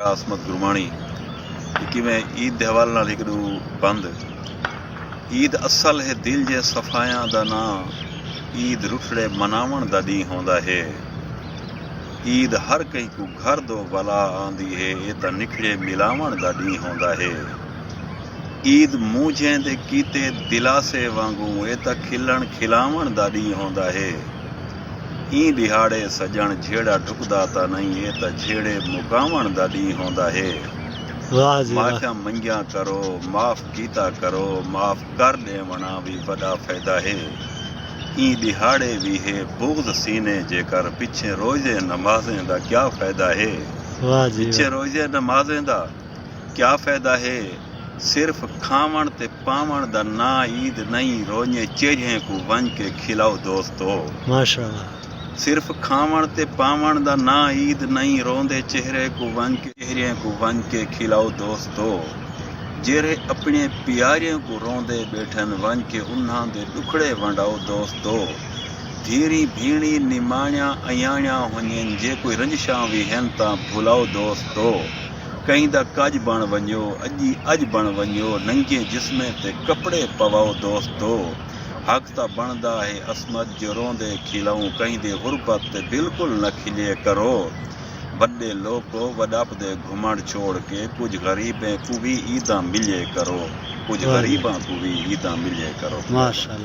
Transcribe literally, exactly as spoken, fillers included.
عصمت گرماݨی۔ اکیویں عید دے حوالے نال ہک ݙو بند۔ عید اصل ہے دل جے صفائیاں دا ناں، عید رٹھڑے مناوݨ دا ݙینہہ ہوندا ہے۔ عید ہر کہیں کوں گھر دو ولا آندی ہے، اے تاں نکھڑے ملاوݨ دا ݙینہہ ہوندا ہے۔ عید مونجھیں دے کیتے دلاسے وانگوں، اے تاں کھلݨ کھلاوݨ دا ݙینہہ ہوندا ہے۔ ایں ݙیہاڑے سڄݨ جھیڑا ڈھکدا تاں نئیں، اے تاں جھیڑے مکاوݨ دا ݙینہہ ہوندا ہے۔ واہ جی واہ۔ معافیاں منگیاں کرو، معاف کیتا کرو، معاف کر ݙیوݨا وی وݙا فائدہ ہے۔ ایں ݙیہاڑے وی ہے بغض سینے جیکر، پچھے روزے نمازیں دا کیا فائدہ ہے؟ واہ جی پچھے واہ۔ روزے نمازیں دا کیا فائدہ ہے؟ صرف کھاوݨ تے پاوݨ دا ناں عید نئیں، رونجے چہرییں کوں ونڄ کے کھلاؤ دوستو۔ ماشاءاللہ۔ صرف کھاوݨ تے پاوݨ دا ناں عید نئیں، روندے چہرے کوں ونڄ کے، چہریاں کوں ونڄ کے کھلاؤ دوستو۔ جیرھے اپݨے پیاریاں کوں روندے ٻیٹھن، ونڄ کے انہاں دے ݙکھڑے ونڈاؤ دوستو۔ دھیریں بھیݨیں نماݨیاں ایاݨیاں ہونجن، جے کوئی رنجشاں وی ہن تاں بھلاؤ دوستو۔ کہیں دا کڄ بݨ ونڄو، اڄی اڄ بݨ ونڄو، ننگے جسمیں تے کپڑے پواؤ دوستو۔ حق تاں بݨدا ہے عصمت جو روندے کھلاؤں، کہیں دی غربت تے بالکل نہ کھلے کرو۔ وݙے لوکو، وݙاپدے گھمݨ چھوڑ کے، کجھ غریبیں کوں وی عیداں ملے کرو، کجھ واہ جی۔ غریباں کوں وی عیداں ملے کرو۔ ماشاءاللہ۔